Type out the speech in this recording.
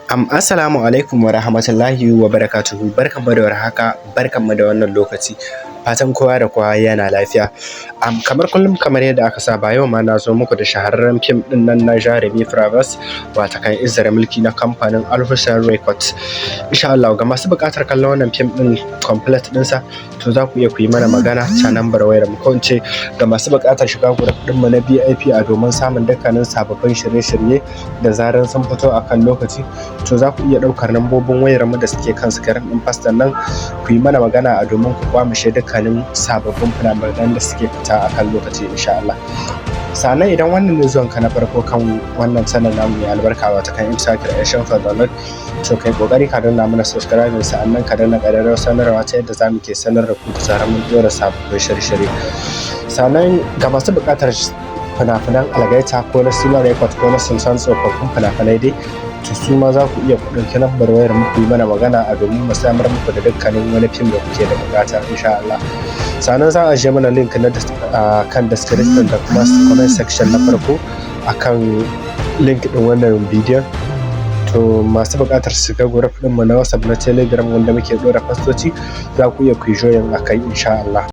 Assalamu alaikum wa rahmatullahi wa barakatuhu. Barkanmu da warhaka, barkanmu da wannan lokaci. Fatan kowa da kowa yana lafiya. Kamar kullum, kamar yadda aka saba, yau ma na zo muku da shahararren fim ɗin nan na Jarumi Prabhas, watakan Izzar Mulki na kamfanin Alhussein Records. Insha Allah, ga masu buƙatar kallon wannan fim ɗin complete ɗinsa, to za ku iya ku yi mana magana ta nambar wayar mu, ko in ce ga masu buƙatar shiga group ɗinmu na VIP a domin samun dukkanin sababbin shirye-shirye da zarar sun fito a kan lokaci, to za ku iya ɗaukar lambobin wayar mu da suke kan screen ɗin faston nan, ku yi mana magana a domin ku kwamishe dukkanin sababbin fina-finan da suke fita a kan lokaci, insha Allah. Sannan idan wannan ne zuwanka na farko kan wannan channel namu mai albarka, wato kan Imsa Creation for the Lord, to kai kokari ka danna mana subscribe, sa'annan ka danna ƙararrawar sanarwa ta yadda za mu ke sanar da ku da zarar mun ɗora sababbin shirye-shirye. Sannan ga masu buƙatar fina-finan Algaita ko na Sima Record ko na Sultan, tsofaffin fina-finai dai, to su ma za ku iya ku ɗauki lambar wayar mu, ku yi mana magana a domin mu samar muku da dukkanin wani fim da kuke da buƙata, insha Allah. Sannan za a ajiye mana link na kan description da kuma comment section na farko akan link ɗin wannan bidiyon. To masu buƙatar su shiga group ɗinmu na WhatsApp, na Telegram, wanda muke ɗora fastoci, za ku iya ku yi join a kai, insha Allah.